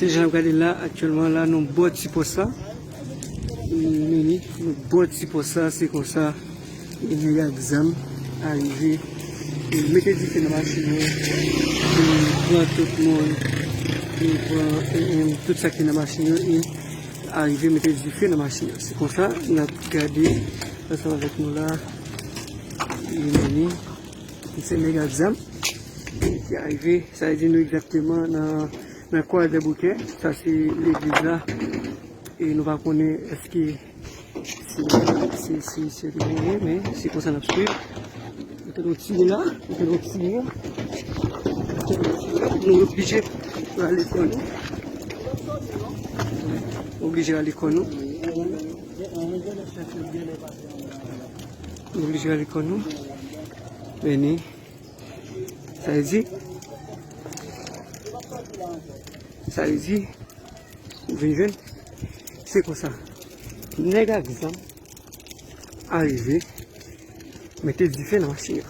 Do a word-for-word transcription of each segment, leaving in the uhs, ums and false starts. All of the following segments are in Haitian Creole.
Se jan n ap gade la, aktyèlman la, nou bò ti pòs la. Meni, nou bò ti pòs la, se konsa, e nèg ak zam arive, e mete dife nan machin yo, e pran tout moun, e pran, e, e, tout sa ki nan machin yo, e arive mete dife nan machin yo. Se konsa, n ap gade, ansanm avèk nou la, e meni, se nèg ak zam ki arive, sa vle di nou egzakteman nan, nan Kwadèboukè, sa se legliz la, e nou pa konnen èske se, se, se, se li genyen, men se konsa n ap swiv. Nou te nou tire la, nou te nou tire, nou te nou tire, nou oblije rale kò nou, nou oblije rale kò nou, nou oblije rale kò nou, meni. Sa vle di, sa vle di, ou vin jwenn, se konsa. Nèg ak zam arive, mete dife nan machin yo.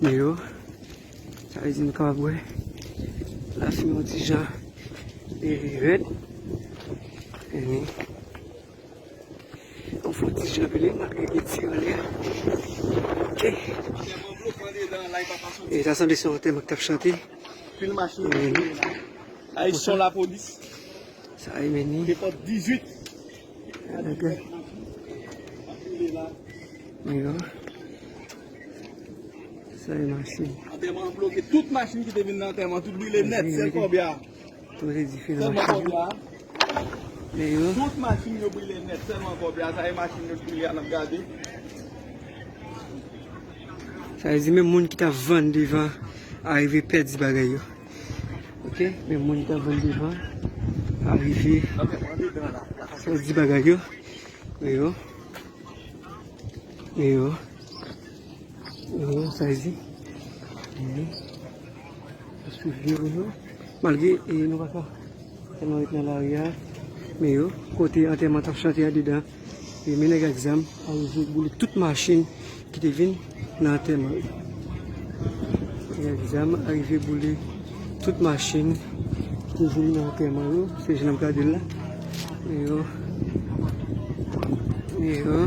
Men yo, sa vle di nou kapab wè, lafimen yon ti jan, e, rèd. E, yon fò ti jan rele, malgre gen ti anlè. Ok. E sa sanble se yon antèman k t ap chante. Pil machin yo rele la. Ay, son lapolis. Sa e meni. Depòt dizuit. Ok. Yo. Sa e machin. Antèman an bloke. Tout machin ki te vin nan antèman, tout brile nèt. Sèl kòbya. Tou se dife nan machin yo. Men yo. Tout machin yo brile nèt, sèlman kòbya, sa e machin yo brile a n ap gade. Sa vle di menm moun ki t ap vann devan arive pèdi bagay yo. Ok, menm moun ki t ap vann devan arive pèdi bagay yo. Men yo. Men yo. Yo, sa vle di. Mhm. Yo swiv yo, yo. Malgre, e, nou pa ka tèlman ret nan lari a. Men yo, kote antèman t ap chante andedan. E men nèg ak zam arive boule tout machin ki te vin nan antèman yo. Nèg ak zam arive boule tout machin ki te vin nan antèman yo. Se jan n ap gade l la. Men yo. Men yo.